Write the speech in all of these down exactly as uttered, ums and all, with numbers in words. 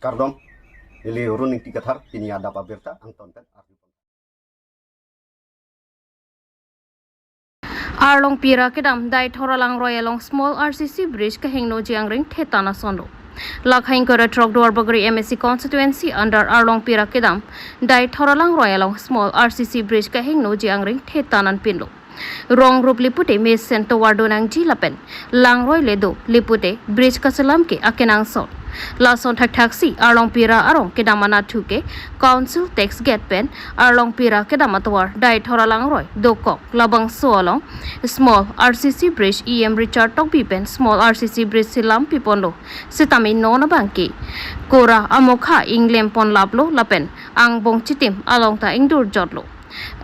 Kardom, neli Run Ingti Kathar, pini adap abirta angton pen arju. Arlongpira kedam Daithor alangroi along small R C C bridge kahingnoji angring thetan asonlo. Lakha ingkoi ra throk Duarbagori M A C constituency under Arlongpira kedam Daithor alangroi along small R C C bridge kahingnoji angring thetan anpinlo. Rong rup lipute mesen tovar do nangji lapen langroi le do lipute bridge kaselam ke akenangsot. Lason thakthaksi Arlongpira arong kedam anatthu ke Council tax gate pen Arlongpira kedam atovar Daithor alangroi dokok labangso along small R C C bridge E M Richard Tokbi pen small R C C bridge selam piponlo. Sitame non abang ke kora amokha inglem pon laplo lapen angbong chitim along ta ingdur jotlo.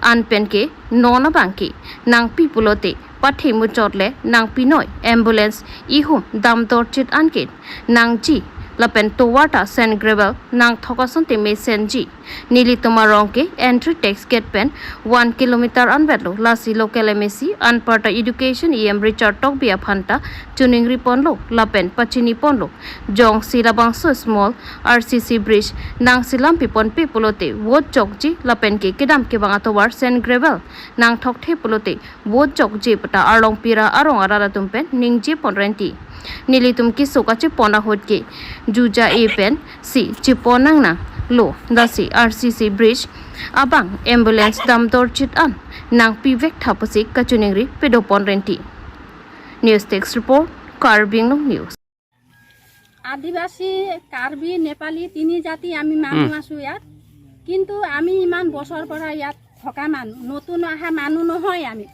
Anpen ke non abang ke nangpi pulote pathe muchot le nangpinoi ambulance ihum damdor chit anke nangji lapen tovar ta sand gravel nangthok asonte mesenji. Nelitum arong ke entry tax gate pen one kilometer anvetlo, lasi local M A C anparta education E M Richard Tokbi aphan ta choningri ponlo lapen pachini ponlo. Jongsi labangso small R C C bridge nangselam piponpe pulote vote chokji lapen ke kedam kevang atovar sand gravel nangthokthe pulote vote chokji pu ta Arlongpira arong arat atum pen ningje pon renti. Nelitum keso kachepon ahut ke juja e pen si chepon nangnanglo, lasi R C C bridge abang ambulance damdor chit an nangpivek tha pusi kachoningri pedo pon renti. News Desk Report, Karbi Anglong News. আদিবাসী, কাৰ্বি, নেপালী তিনি জাতি আমি মানুহ হুম। আছো ইয়াত। কিন্তু আমি ইমান বছৰ পৰা ইয়াত থকা মানুহ, নতুন অহা মানুহ নহয় আমি।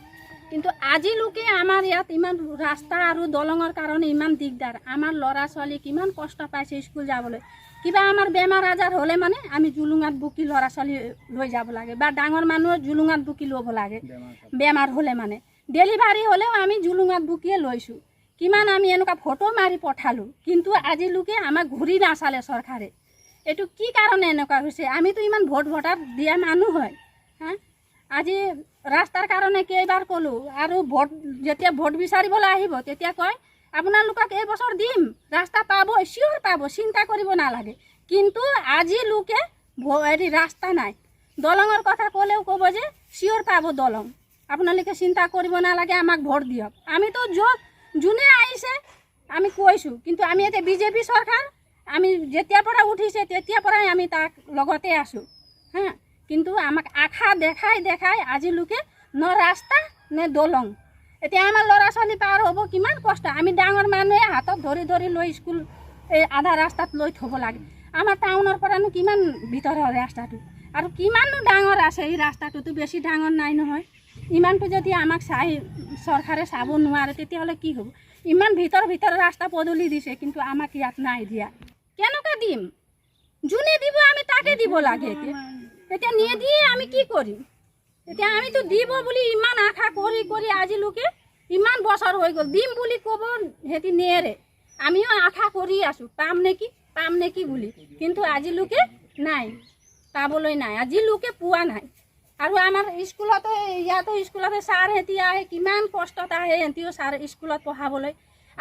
কিন্তু আজিলৈকে আমাৰ ইয়াত ইমান ৰাস্তা আৰু দলঙৰ কাৰণে ইমান দিগদাৰ। আমাৰ ল'ৰা ছোৱালী কিমান কষ্ট পাইছে স্কুল যাবলৈ। কিবা আমাৰ বেমাৰ আজাৰ হ'লে মানে আমি জুলুঙাত বুকি ল'ৰা ছোৱালী লৈ যাব লাগে বা ডাঙৰ মানুহ জুলুঙাত বুকি ল'ব লাগে। বেমাৰ হ'লে মানে ডেলিভাৰী হ'লেও আমি জুলুঙাত বুকিয়ে লৈছোঁ। কিমান আমি এনেকুৱা ফটো মাৰি পঠালোঁ, কিন্তু আজিলৈকে আমাক ঘূৰি নাচালে চৰকাৰে। এইটো কি কাৰণে এনেকুৱা হৈছে? আমিতো ইমান ভোট ভোটাৰ দিয়া মানুহ হয়, হা? আজি ৰাস্তাৰ কাৰণে কেইবাৰ ক'লোঁ, আৰু ভোট, যেতিয়া ভোট বিচাৰিবলৈ আহিব, তেতিয়া কয়, "আপোনালোকক এই বছৰ দিম, ৰাস্তা পাব, চিয়ৰ পাব, চিন্তা কৰিব নালাগে।" কিন্তু আজিলৈকে ভ-, হেৰি, ৰাস্তা নাই। দলঙৰ কথা ক'লেও ক'ব যে, "চিয়ৰ পাব দলং, আপোনালোকে চিন্তা কৰিব নালাগে, আমাক ভোট দিয়ক।" আমিতো য'ত যোনে আহিছে, আমি কৈছোঁ, কিন্তু আমি এতিয়া বিজেপি চৰকাৰ, আমি যেতিয়াৰ পৰা উঠিছে তেতিয়াৰ পৰাই আমি তাক লগতে আছোঁ, হা। কিন্তু আমাক আশা দেখাই দেখাই আজিলৈকে ন ৰাস্তা নে দলং। এতিয়া আমাৰ ল'ৰা ছোৱালী পাৰ হ'ব কিমান কষ্ট। আমি ডাঙৰ মানুহে হাতত ধৰি ধৰি লৈ স্কুল এই আধা ৰাস্তাত লৈ থ'ব লাগে। আমাৰ টাউনৰ পৰানো কিমান ভিতৰ হয় ৰাস্তাটো, আৰু কিমাননো ডাঙৰ আছে? এই ৰাস্তাটোতো বেছি ডাঙৰ নাই নহয়। ইমানটো যদি আমাক চাই, চৰকাৰে চাব নোৱাৰে, তেতিয়াহ'লে কি হ'ব? ইমান ভিতৰ ভিতৰ ৰাস্তা পদূলি দিছে, কিন্তু আমাক ইয়াত নাই দিয়া। কেনেকে দিম? যোনে দিব, আমি তাকে দিব লাগে। এতিয়া, এতিয়া নিদিয়ে আমি কি কৰিম? এতিয়া আমিতো দিব বুলি ইমান আশা কৰি কৰি আজিলৈকে ইমান বছৰ হৈ গ'ল, দিম বুলি ক'ব, সিহঁতি নেৰে। আমিও আশা কৰি আছোঁ, পাম নেকি, পাম নেকি বুলি, কিন্তু আজিলৈকে নাই, পাবলৈ নাই, আজিলৈকে পোৱা নাই। আৰু আমাৰ স্কুলতো, ইয়াতো স্কুলতো ছাৰ সিহঁতি আহে, কিমান কষ্টত আহে সিহঁতিও ছাৰ স্কুলত পঢ়াবলৈ।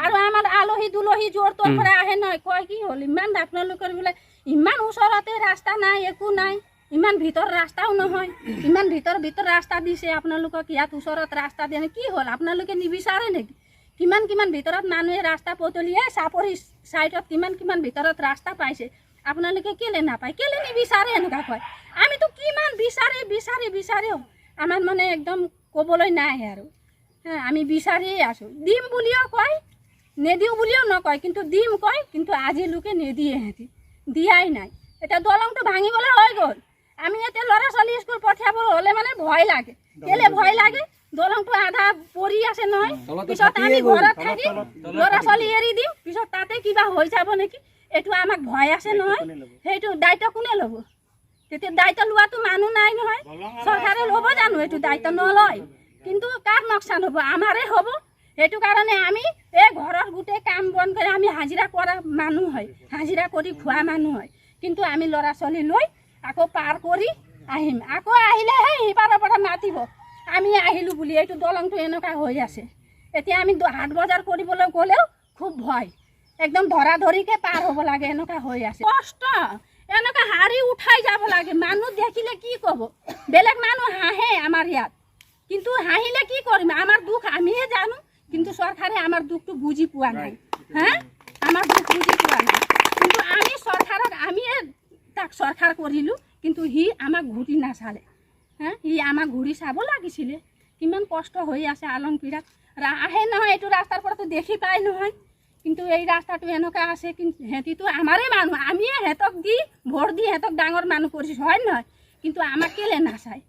আৰু আমাৰ আলহী দুলহী য'ৰ ত'ৰ উম। পৰা আহে নহয়, কয়, "কি হ'ল, ইমান আপোনালোকৰ বোলে ইমান ওচৰতে ৰাস্তা নাই, একো নাই, ইমান ভিতৰ ৰাস্তাও নহয়, ইমান ভিতৰ ভিতৰ ৰাস্তা দিছে আপোনালোকক, ইয়াত ওচৰত ৰাস্তা দিয়া নাই, কি হ'ল, আপোনালোকে নিবিচাৰে নেকি? কিমান কিমান ভিতৰত মানুহে ৰাস্তা পদূলিয়ে চাপৰি চাইডত কিমান কিমান ভিতৰত ৰাস্তা পাইছে, আপোনালোকে কেলে নাপায়, কেলে নিবিচাৰে?" এনেকুৱা কয়। আমিতো কিমান বিচাৰি বিচাৰি বিচাৰিও আমাৰ মানে একদম ক'বলৈ নাই আৰু। হা, আমি বিচাৰিয়ে আছোঁ। দিম বুলিও কয়, নিদিওঁ বুলিও নকয়, কিন্তু দিম কয়, কিন্তু আজিলৈকে নিদিয়ে সিহঁতি, দিয়াই নাই। এতিয়া দলংটো ভাঙিবলৈ হৈ গ'ল, আমি এতিয়া ল'ৰা ছোৱালী স্কুল পঠিয়াবলৈ হ'লে মানে ভয় লাগে। কেলে ভয় লাগে? দলংটো আধা পৰি আছে নহয়, তলত পিছত আমি মাটিয়ে গ'ল। ঘৰত থাকি তলত, তলত, তলত। ল'ৰা ছোৱালী এৰি দিম, পিছত তাতে কিবা হৈ যাব নেকি, এইটো আমাক ভয় আছে নহয়। দায়িত্ব কোনে ল'ব? সেইটো দায়িত্ব কোনে ল'ব? তেতিয়া দায়িত্ব লোৱাটো মানুহ নাই নহয়। চৰকাৰে ল'ব জানো এইটো দায়িত্ব? নলয়। কিন্তু কাৰ লোকচান হ'ব? আমাৰে হ'ব। সেইটো কাৰণে আমি এই ঘৰৰ গোটেই কাম বন কৰি আমি হাজিৰা কৰা মানুহ হয়, হাজিৰা কৰি খোৱা মানুহ হয়। কিন্তু আমি ল'ৰা ছোৱালী লৈ আকৌ পাৰ কৰি আহিম। আকৌ আহিলেহে সিপাৰৰ পৰা মাতিব, "আমি আহিলোঁ" বুলি। এইটো দলংটো এনেকুৱা হৈ আছে। এতিয়া আমি দ-, হাট বজাৰ কৰিবলৈ গ'লেও খুব ভয়। একদম ধৰা ধৰিকে পাৰ হ'ব লাগে, এনেকুৱা হৈ আছে। কষ্ট, এনেকুৱা হাৰি উঠাই যাব লাগে। মানুহ দেখিলে কি ক'ব? বেলেগ মানুহ হাঁহে আমাৰ ইয়াত, কিন্তু হাঁহিলে কি কৰিম? আমাৰ দুখ আমিয়ে জানো, কিন্তু চৰকাৰে আমাৰ দুখটো বুজি পোৱা নাই। হা, আমাৰ দুখ বুজি পোৱা নাই। কিন্তু আমি চৰকাৰক, আমিয়ে তাক চৰকাৰ কৰিলো, কিন্তু সি আমাক ঘূৰি নাচালে। হা, সি আমাক ঘূৰি চাব লাগিছিলে। কিমান কষ্ট হৈ আছে আলমপিৰাত। ৰা-, আহে নহয়, এইটো ৰাস্তাৰ পৰাতো দেখি পায় নহয়। কিন্তু এই ৰাস্তাটো এনেকুৱা আছে, কিন্তু সিহঁতিতো আমাৰে মানুহ, আমিয়ে সিহঁতক দি, ভোট দি সিহঁতক ডাঙৰ মানুহ কৰিছো, হয় নহয়? কিন্তু আমাক কেলে নাচায়?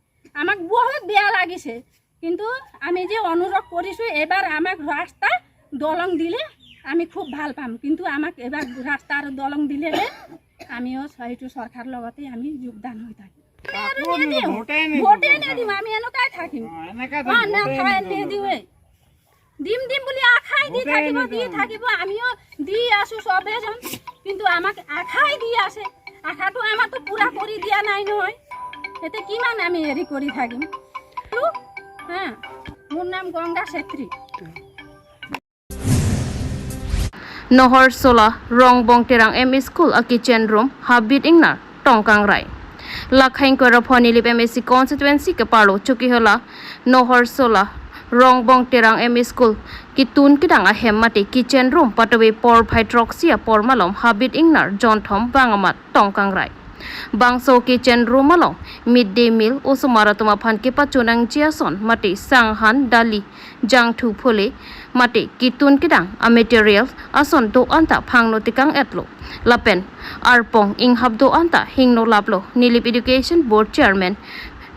আমাক বহুত বেয়া লাগিছে। কিন্তু আমি যে অনুৰোধ কৰিছো, এইবাৰ আমাক ৰাস্তা দলং দিলে আমি খুব ভাল পাম, কিন্তু আমাক এইবাৰ ৰাস্তা আৰু দলং দিলেহে আমিও সেইটো চৰকাৰ লগতে আমি যোগদান হৈ থাকিম। আমি আৰু কাকো নিদিম, নিদিওঁ। ভোটে নিদিওঁ। ভোটে নিদিম, আমি এনেকুৱাই থাকিম। অ, এনেকা অ, থাকিম, না, ভোটে খাই নিদিওঁ। নিদিওঁৱেই। দিম দিম বুলি আশাই দি ভোটে থাকিব, দি নিদিওঁ। থাকিব, আমিও দি আছো চবেজন, কিন্তু আমাক আশাই দি আছে। আশাটো আমাৰতো পুৰা কৰি দিয়া নাই নহয়। এতিয়া কিমান আমি হেৰি কৰি থাকিম? হা, মোৰ নাম গংগা Chhetri. Nohor Sola Rongbong Terang M E School a kitchen room habit ingnar tongkang rai. Lakhang Koraphon Nilip M A C constituency keparlo Chokihola Nohor Sola Rongbong Terang M E School kitun kedang ahem mate kitchen room patove porphai throksi apor malom habit ingnar jonthom bang amat tongkang rai. Bangso kitchen room along mid day meal osomar atum aphan kepachonangji ason mate sanghan, dali, jangthu, phole mate kitun kedang a material ason do-an ta phangno tekang etlo. Lapen arpong inghap do-an ta hingno laplo. Nilip Education Board Chairman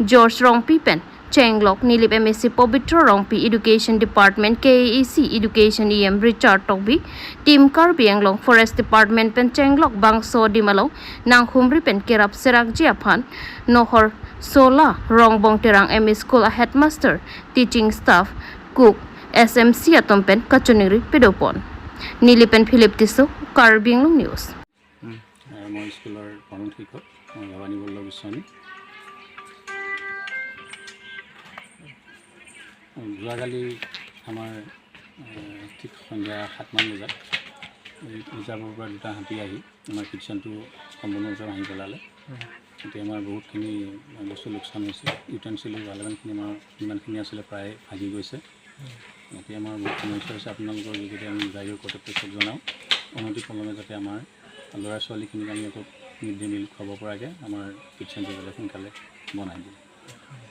George Rongpi pen chenglok Nilip M A C Pobitro Rongpi, Education Department K A A C Education E M Richard Tokbi, Team Karbi Anglong Forest Department pen chenglok bangso adim along nanghumri pen kerap serakji aphan Nohor Sola Rongbong Terang M E School a headmaster, teaching staff, cook, S M C atum pen kachiningri pedopon. Nilip pen Philip Tisso, Karbi Anglong News. উম। আহ, মই স্কুলৰ প্ৰধান শিক্ষক, মই ভৱানী বল্লভ গোস্বামী। যোৱাকালি আমাৰ, আহ, ঠিক সন্ধিয়া সাতমান বজাত এই ৰিজাৰ্ভৰ পৰা দুটা হাতী আহি আমাৰ কিটচেনটো সম্পূৰ্ণৰূপে ভাঙি পেলালে। উম। এতিয়া আমাৰ বহুতখিনি বস্তু লোকচান হৈছে। ইউটেনচিলো ভালেমানখিনি, আমাৰ যিমানখিনি আছিলে প্ৰায় ভাগি গৈছে। উম। এতিয়া আমাৰ বহুত সমস্যা হৈছে। আপোনালোকৰ যোগেদি আমি জাগীৰোড কৰ্তৃপক্ষক জনাওঁ, অনতি পলমে যাতে আমাৰ ল'ৰা ছোৱালীখিনিক আমি আকৌ মিড ডে মিল খুৱাব পৰাকৈ আমাৰ কিটচেনটো যাতে সোনকালে বনাই দিয়ে।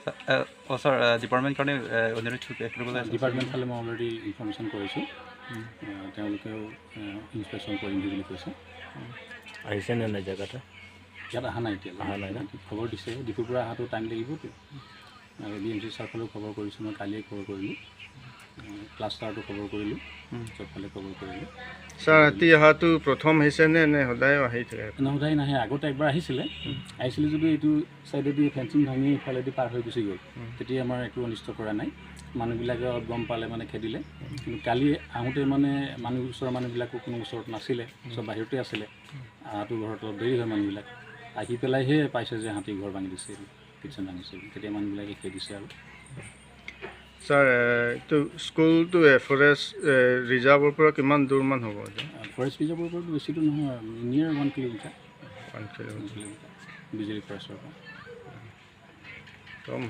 ছাৰ, আহ, অ, ছাৰ, আহ, ডিপাৰ্টমেণ্ট কাৰণে, আহ, অনুৰোধ কৰিবলৈ আছে। ডিপাৰ্টমেণ্ট ফালে মই অলৰেডি ইনফৰ্মেশ্যন কৰিছোঁ। উম। আহ, তেওঁলোকেও, আহ, ইনস্পেকশ্যন কৰিম বুলি কৈছে। আহিছে নে নাই জেগাতে? ইয়াত অহা নাই এতিয়ালৈ। অহা নাই ন? খবৰ দিছে, ডিফুৰ পৰা অহাটো টাইম লাগিবতো। আৰু ডি এম চি ছাৰফালেও খবৰ কৰিছোঁ, মই কালিয়ে খবৰ কৰিলোঁ। ক্লাষ্টাৰটো খবৰ কৰিলোঁ, উম। চবফালে খবৰ কৰিলোঁ। ছাৰ, হাতী অহাটো প্ৰথম আহিছে নে, নে সদায় আহি থাকে? নহয়, সদায় নাহে। আগতে একবাৰ আহিছিলে, উম। আহিছিলে যদিও এইটো ছাইডেদি ফেঞ্চিং ভাঙি ইফালেদি পাৰ হৈ গুচি গ'ল। উম। তেতিয়া আমাৰ একো অনিষ্ট কৰা নাই। মানুহবিলাকে অলপ গম পালে মানে খেদিলে। উম। কিন্তু কালি আহোঁতে মানে মানুহ, ওচৰৰ মানুহবিলাকো কোনো ওচৰত নাছিলে, উম। চব বাহিৰতে আছিলে। উম। অহাটো ঘৰত অলপ দেৰি হয় মানুহবিলাক। আহি পেলাইহে পাইছে যে হাতী ঘৰ ভাঙি দিছে, কিটচেন ভাঙিছে। তেতিয়া মানুহবিলাকে খেদিছে আৰু। ছাৰ, এ, এইটো স্কুলটো, এ, ফৰেষ্ট, এ, ৰিজাৰ্ভৰ পৰা কিমান দূৰমান হ'ব এইটো? আ, ফৰেষ্ট ৰিজাৰ্ভৰ পৰা বেছি দূৰ নহয়, near one kilometre. One kilometre. One kilometre. Bijuli ফৰেষ্টৰ পৰা। কম।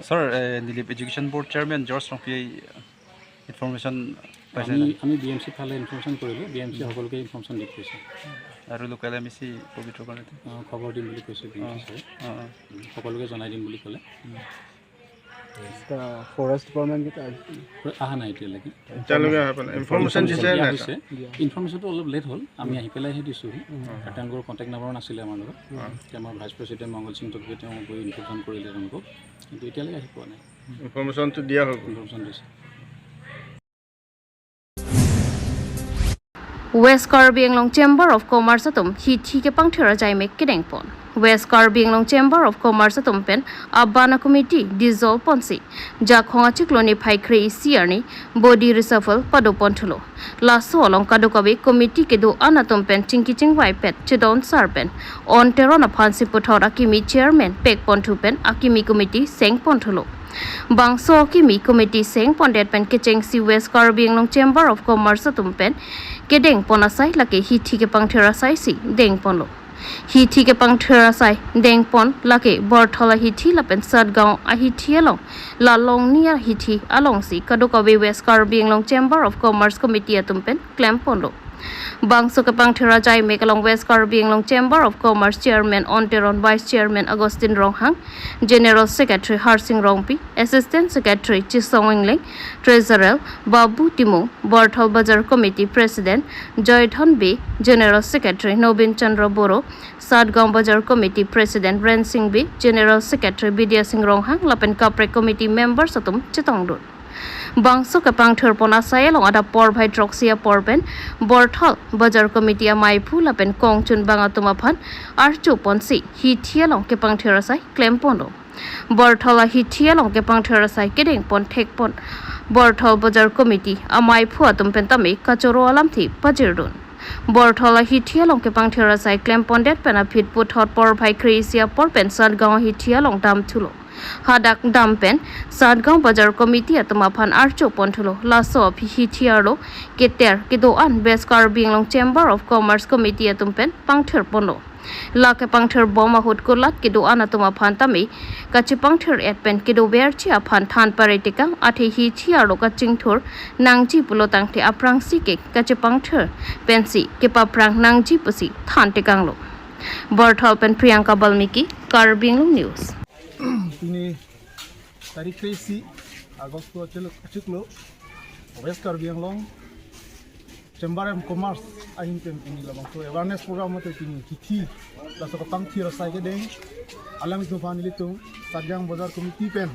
ছাৰ, এ, Nilip education board chairman George Rongpi information পাইছে আমি, নাই? আমি বি এম চি ফালে ইনফৰমেশ্যন কৰিলোঁ, বি এম চি উম। সকলোকে ইনফৰমেশ্যন দি থৈছে। আৰু লোকেল এম ই চি পবিত্ৰ কাৰণে? অ, খবৰ দিম বুলি কৈছে বি এম চি অ, ছাৰে। অ, অ। উম, সকলোকে জনাই দিম বুলি ক'লে। উম। ফৰেষ্ট ডিপাৰ্টমেণ্ট কেতিয়া আহিছে? অহা নাই এতিয়ালৈকে। এতিয়ালৈকে অহা নাই। ইনফৰমেশ্যন ইনফৰমেশ্যন দিছে দিয়া নাই, হৈছে। ছাৰ? ইনফৰমেশ্যনটো অলপ লেট হ'ল, আমি আহি পেলাইহে দিছোঁহি। উম। আৰু তেওঁলোকৰ কণ্টেক্ট নাম্বাৰ নাছিলে আমাৰ লগত। উম। এতিয়া আমাৰ ভাইচ প্ৰেচিডেণ্ট মংগল সিং টকীয়ে তেওঁ গৈ ইনফৰমেশ্যন কৰিলে তেওঁলোকক, কিন্তু এতিয়ালৈকে আহি পোৱা নাই। ইনফৰমেশ্যনটো দিয়া হ'ব। ইনফৰমেশ্যন দিছে। West Karbi Anglong Chamber of Commerce atum hithi kepangthir ajaimek kedengpon. West Karbi Anglong Chamber of Commerce atum pen abana committee dissolve ponsi Jakhong achiklo niphai kre-isi arni body reshuffle padoponthulo. Laso along kadokave committee kedo-an atum pen chingki chingvaipet chedon sar pen On Teron aphansi puthot akimi chairman pekponthu pen akimi committee sengponthulo. Bangso kimi committee seng pondet pen kechengsi West Karbi Anglong Chamber of Commerce atum pen kedeng pon asai lake hithi kepangthir asai si deng ponlo. Hithi kepangthir asai deng pon lake Borthol ahithi lapen Satgaon ahithi along, la longni ahithi alongsi kadokave West Karbi Anglong Chamber of Commerce Committee atum pen klem ponlo. Bangso kepangthir ajai mek along West Karbi Anglong Chamber of Commerce Chairman Onteron, Vice Chairman Augustine Ronghang, General Secretary Harsing Rongpi, Assistant Secretary Chisong Engleng, Treasurer Babu Timung, Borthol Bazar Committee President Joython Bey, General Secretary Nobin Chandra Boro, Satgaon Bazar Committee President Rensing Bey, General Secretary Bidya Sing Ronghang lapen kaprek committee members atum chetongdun. Bangso kepangthir pon asai along adap porphai throksi apor pen Borthol Bazar Committee amaiphu lapen kongchunbang atum aphan archo ponsi hithi along kepangthir asai klem ponlo. Borthol ahithi along kepangthir asai kedeng pon thek pon Borthol Bazar Committee amaiphu atum pen tame kachoro alamthe pajirdun. Borthol ahithi along kepangthir asai klem pondet pen aphi puthot porphai kre-isi apor pen Satgaon ahithi along damthulo. Hadak dam pen Satgaon Bazar Committee atum aphan archo ponthulo. Laso aphi hithi arlo keter kedo-an West Karbi Anglong Chamber of Commerce Committee atum pen pangthir ponlo. La kepangthir bom ahut kulat kedo-an atum aphan tame kachepangthir et pen kedoverji aphan than pare tekang, athe hithi arlo kachingthur nangji pulo tangte aphrangsi ke kachepangthir pensi kepaprang nangji pusi than tekanglo. Borthol pen Priyanka Balmiki, Karbi Anglong News. Pini tarik kre-isi August achiklo, achiklo, West Karbi Anglong Chamber and Commerce ahin pen pini labangso awareness program mate pini hithi laso kepangthir asai kedeng alanglitum aphan nelitum Satgaon Bazar Committee pen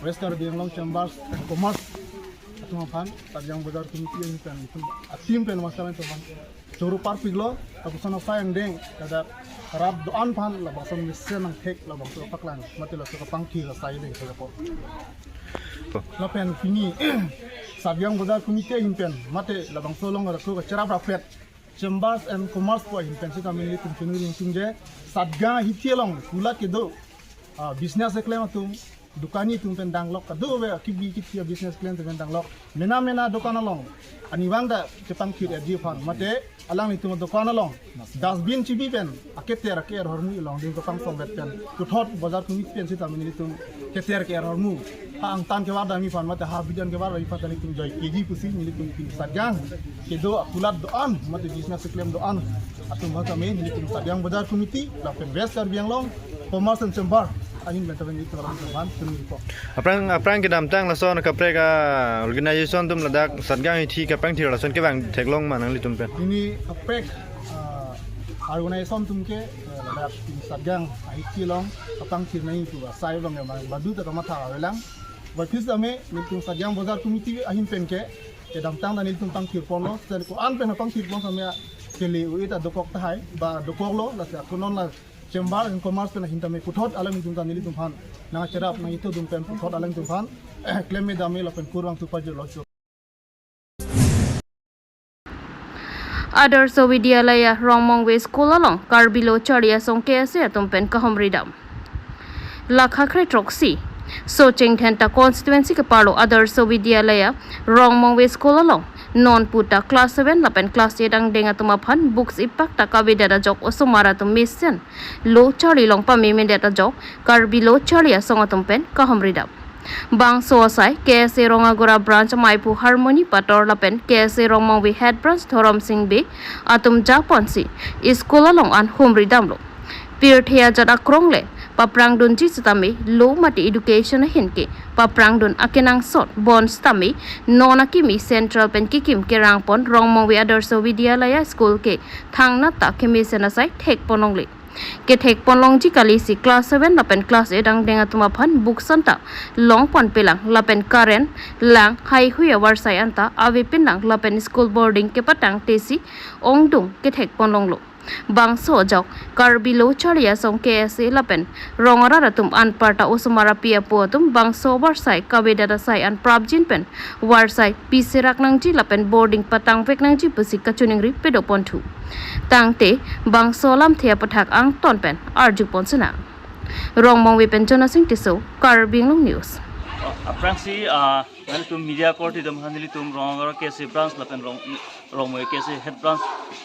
West Karbi Anglong Chambers and Commerce atum aphan Satgaon Bazar Committee ahin pen nelitum a-team pen masalan atum aphan choro parpiklo, lapuson asai angdeng kada karap do-an aphan labangso mesen angthek labangso paklang mate laso kepangthir asai deng sa apot. Lapen pini Satgaon Bazar Committee ahin pen mate labangso along arako kacherap rapet Chambers and Commerce pu ahin pen sitame nelitum chunuri ingtung je Satgaon ahithi along kulat kedo, ah, business keklem atum, dukani atum pen danglok, kadokave kibi kithi a-business keklem atum pen danglok, mena mena dokan along ani vang ta kepangthir etji aphan mate alanglitum dokan along dustbin chibi pen aketer ake-er ahormu along ding kepangsong vet pen puthot Bazar Committee pen sitame nelitum keter ke-er ahormu ha angtan kevardamji aphan mate ha bijan kevardamji aphan ta nelitum joikeji pusi nelitum pini Satgaon kedo akulat do-an mate business keklem do-an atum aphan tame nelitum Satgaon Bazar Committee lapen West Karbi Anglong Commerce and Chamber ahin pen tame nelitum alam teman tumi ko. Aphrang, aphrang kedamtang lason kaprek a-organization atum ladak Satgaon ahithi kepangthir lason kevang theklong ma nanglitum pen? Pini kaprek, ah, organization atum ke, eh, ladak pini Satgaon ahithi along kepangthir nangji pu asai abang ya badu ta kamatha avelang. Ba phis tame nelitum Satgaon Bazar Committee ahin pen ke kedamtang ta nelitum pangthir ponlo, sen ko-an pen pangthir pon samya kele u-e ta dokok tahai, ba dokoklo, lasi ako non la Chamber and Commerce pen ahin tame puthot alanglitum ta nelitum aphan nangcherap nangithodun pen puthot alanglitum aphan klemme dame lapen kurvangthu pajirlo. Adarsha Vidyalaya Rongmongve School along Karbi Lo Charli Asong K S A atum pen kahumri dam. Lakha kre throksi, Socheng Dhenta constituency keparlo Adarsha Vidyalaya Rongmongve School along non puta class seven lapen class eight angdeng atum aphan books ipak ta kavedet ajok osomar atum mesen lo charli along pamemedet ajok Karbi Lo Charli Asong atum pen kahumri dam. Bangso asai K S A Rongagora Branch amaiphu Harmony Pator lapen K S A Rongmongve Head Branch Dhorom Sing Bey atum japonsi school along an humri damlo. Pirthe ajat akrong le paprangdunji sitame lo mate education ahin ke paprangdun akenangsot bonsitame non akimi central pen kikim kerang pon Rongmongve Adarsha Vidyalaya School ke thangnat ta kemesen asai thek pon longle. Kethek pon longji kali si class seven lapen class eight angdeng atum aphan books anta long ponpelang lapen current, lang, haihui avarsai anta avepinlang lapen school boarding kepatang tesi ongdung kethek pon longlo. Bangso ajok Karbi Lo Charli Asong K S A lapen rong arat atum anparta osomar api apo atum bangso avarsai kavedet asai an prapjin pen varsai piserak nangji lapen boarding patangvek nangji pusi kachiningri pado ponthu. Tangte bangso alamthe aputhak angton pen arju pon sinang. Rongmongve pen Jonasing Tisso, Karbi Anglong News. Aphrangsi, ah, nanglitum media korte atum aphan nelitum Rongagora K S A branch lapen Rong, Rongmongve K S A head branch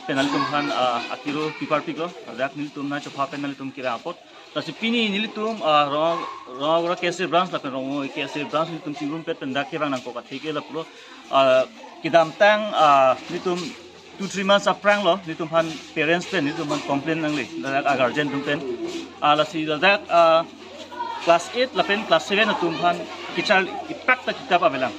pen nanglitum aphan, ah, akiro piparpiklo, dak nelitum nangchepha pen nanglitum kevang apot. Lasi pini nelitum, ah, Rong, Rongagora K S A branch lapen Rongmongve K S A branch nelitum chingrumpet pen dak kevang nangkok athe ke lapulo, ah, kedamtang, ah, nelitum two three months aphranglo, nelitum aphan parents pen, nelitum aphan complain nangle, ladak a guardian atum pen. Ah, lasi ladak, ah, class eight lapen class seven atum aphan kecharli iprak ta kitap avelang.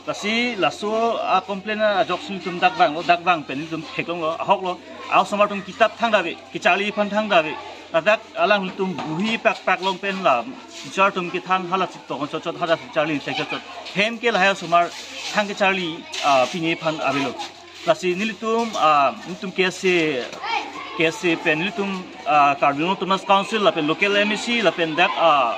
Lasi laso a complain ajoksi nelitum dak vanglo, dak vang pen nelitum theklonglo, ahoklo, a-osomar atum kitap thangta ave, kecharli aphan thangta ave. Ladak alanglitum buhi pakpak along pen la teacher atum kethan hala chitokon chotchot, hala kecharli thek chotchot. Hem ke lahai osomar thang kecharli, ah, pini aphan avelo. Lasi nelitum, ah, nelitum K S A, K S A pen nelitum, ah, Karbi Anglong Autonomous Council lapen local M A C lapen dak, ah,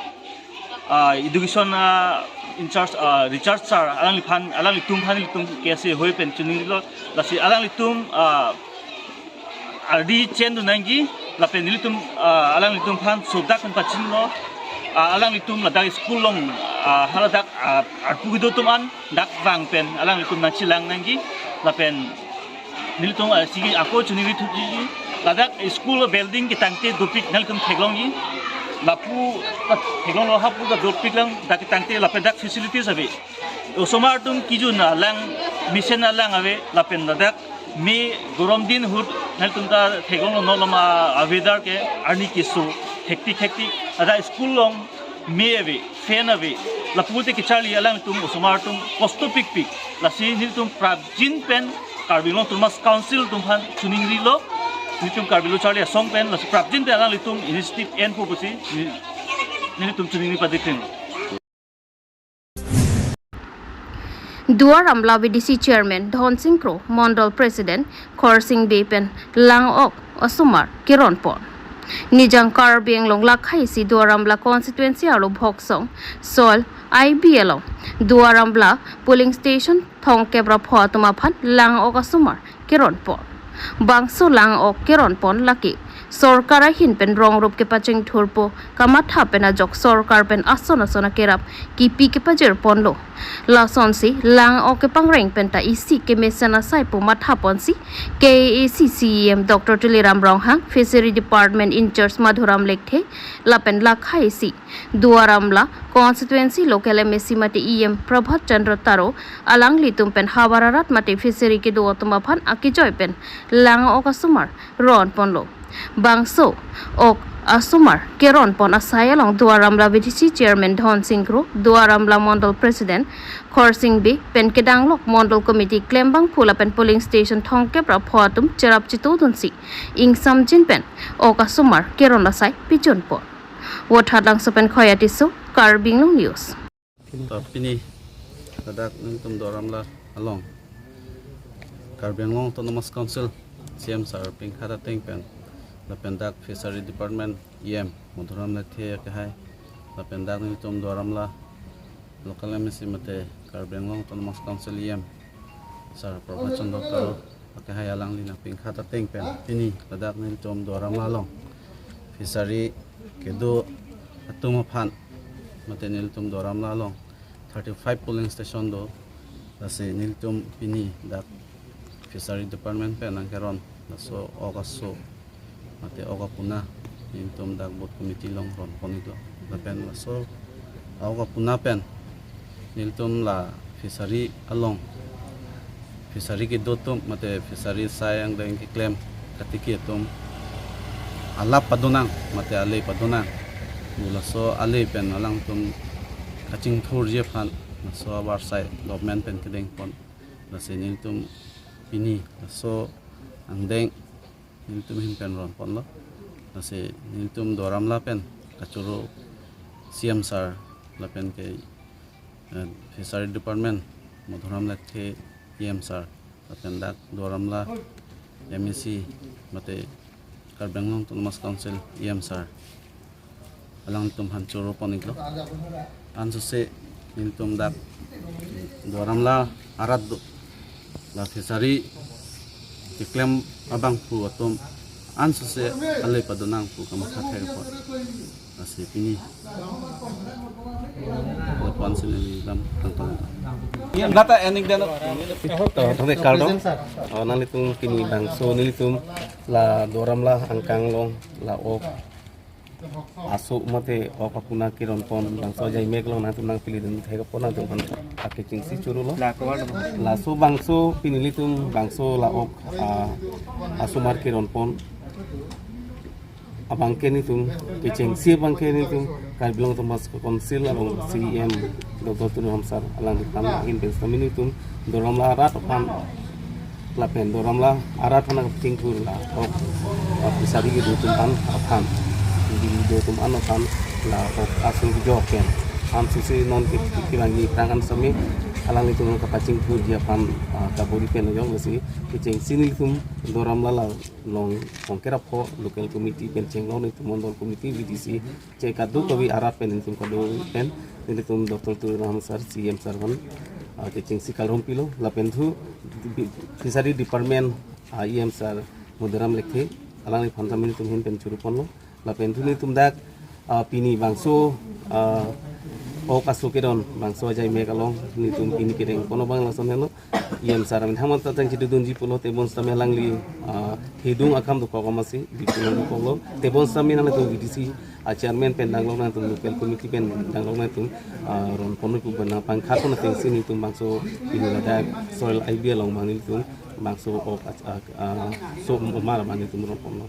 ah, education, ah, in charge, ah, Richard sir, alangliphan, alanglitum aphan nelitum K S A hoi pen chiningrilo. Lasi alanglitum, ah, ardi chendun nangji lapen nelitum, ah, alanglitum aphan sodak pen pachinilo, ah, alanglitum ladak school along, ah, haladak, ah, arpu kedo atum an dak vang pen alanglitum nangchelang nangji lapen nelitum, ah, sigi ako chiningri thuji, ladak school building ketangte dopik nanglitum theklongji, lapu, ah, theklonglo, hapu ta dopik lang dak ketangte lapen dak facilities ave. Osomar atum kejun alang, mesen alang ave lapen ladak me gorom din ahut nanglitum ta theklonglo, non lama a-weather ke arni keso hektik hektik, ladak school along me ave, fan ave, lapu te kecharli alangtum osomar atum kosto pikpik. Lasi nelitum prapjin pen Karbi Anglong Autonomous Council atum aphan chiningrilo, nelitum Karbi Lo Charli Asong pen, lasi prapjin pen alanglitum initiative enpo pusi ne-, nelitum chiningri padikring. Duar Amla V D C Chairman Dhonsing Kro, Mondol President Khorsing Bey pen lang-ok asomar keronpon. Nijang Karbi Anglong lakhai isi Duar Amla constituency arlo Bhoksong Soil I B along Duar Amla polling station thomkep ra pho atum aphan lang-ok asomar keronpon. Bangso lang-ok keronpon lake sorkar ahin pen rong rup kepachingthurpo kamatha pen ajok sorkar pen ason ason akerap kipi kepajirponlo. Lasonsi lang-ok kepangreng pen ta isi kemesen asai pu mathaponsi K A A C C E M Doctor Tuliram Ronghang, Fishery Department in charge Madhuram Lekthe lapen lakhai isi Duar Amla constituency local M A C mate E M Prabhat Chandra Taro alanglitum pen havar arat mate fishery kedo atum aphan akejoi pen lang-ok asomar ronponlo. Bangso ok asomar keronpon asai along Duar Amla V D C Chairman Dhonsing Kro, Duar Amla Mondol President Khorsing Bey pen kedanglok Mondol Committee klembangphu lapen polling station thomkep ra pho atum cherap chitudunsi ingsamjin pen ok asomar keron asai pijunpon. Vothatlangso pen Khoya Tisso, Karbi Anglong News. To pini ladak nelitum Duar Amla along Karbi Anglong Autonomous Council C E M sir pingkhat ateng pen lapen dak Fishery Department E M Madhuram Lekthe akehai lapen dak nelitum Duar Amla local M A C mate Karbi Anglong Autonomous Council E M sir Prabhat Chandra Taro akehai alangli nangpingkhat ateng pen pini ladak nelitum Duar Amla along fishery kedo atum aphan mate nelitum Duar Amla along thirty five polling station do. Lasi nelitum pini dak Fishery Department pen nangkeron laso ok aso mate ok apuna nelitum dak booth committee along ronpon-iklo. Lapen laso ok apuna pen nelitum la fishery along fishery kedo atum mate fishery asai angdeng keklem katiki atum alap padonang mate ale padonang. Pu laso ale pen alangtum kachingthurji aphan laso avarsai government pen kedengpon. Lasi nelitum pini laso angdeng nelitum ahin pen ronponlo. Lasi nelitum Duar Amla pen kachoro C E M sir lapen ke, eh, Fishery Department Madhuram Lekthe E M sir lapen dak Duar Amla M A C mate Karbi Anglong Autonomous Council E M sir alangtum aphan choropon-iklo. Ansose nelitum dak Duar Amla arat do la fishery keklem abangphu atum ansose ale padonang pu kamatha thekpon. Lasi pini lapuan si neli lam tangtang. Nata ening dan. To, to, kardom. Oh, nanglitum pini bangso nelitum la Doramla angkang along la ok aso mate ok apuna keronpon bangso ajai mek along nangtum nangpili dun thek apot nangtum aphan akechengsi chorolo. Laso bangso pini nelitum bangso la ok, ah, asomar keronpon abangke nelitum kechengsi abangke nelitum Karbi Anglong Autonomous Council along C E M Doctor Tuliram Ronghang sir alangliphan ahin pen sitame nelitum Doramla arat aphan lapen Doramla arat aphan kapachingthur la ok, ah, fishery kedo atum an aphan, kedo atum an aphan la ok aso kejok pen, ham susi non ke, kevangji aphrang an sitame alanglitum kapachingthurji aphan, ah, kabor-i pen ajok lasi kechengsi nelitum Doramla la along kongkerap ho local committee pen chenglok nelitum mondol committee, V D C, che kadokave arat pen nelitum kadokave pen nelitum Doctor Tuliram Ronghang sir, C E M sir aphan, ah, kechengsi kalrompilo lapen thu di-, fishery department, ah, E M sir Modiram Lekthe alangliphan sitame nelitum ahin pen choroponlo. Lapen thu nelitum dak, ah, pini bangso, ah, ok aso keron bangso ajai mek along nelitum pini kerengpon abang lason helo. E M sir amen hangman tatang chidudunji pulo tebon sitame alangli, ah, hedung akam dokok amatsi di pulo dokoklo. Tebon sitame nanglitum V D C, ah, chairman pen danglok nangtum local committee pen danglok nangtum, ah, ronpon pu bana pangkhat pon atengsi nelitum bangso pini ladak soil I B along bang nelitum bangso ok, ah, ah, so mar bang nelitum ronponlo.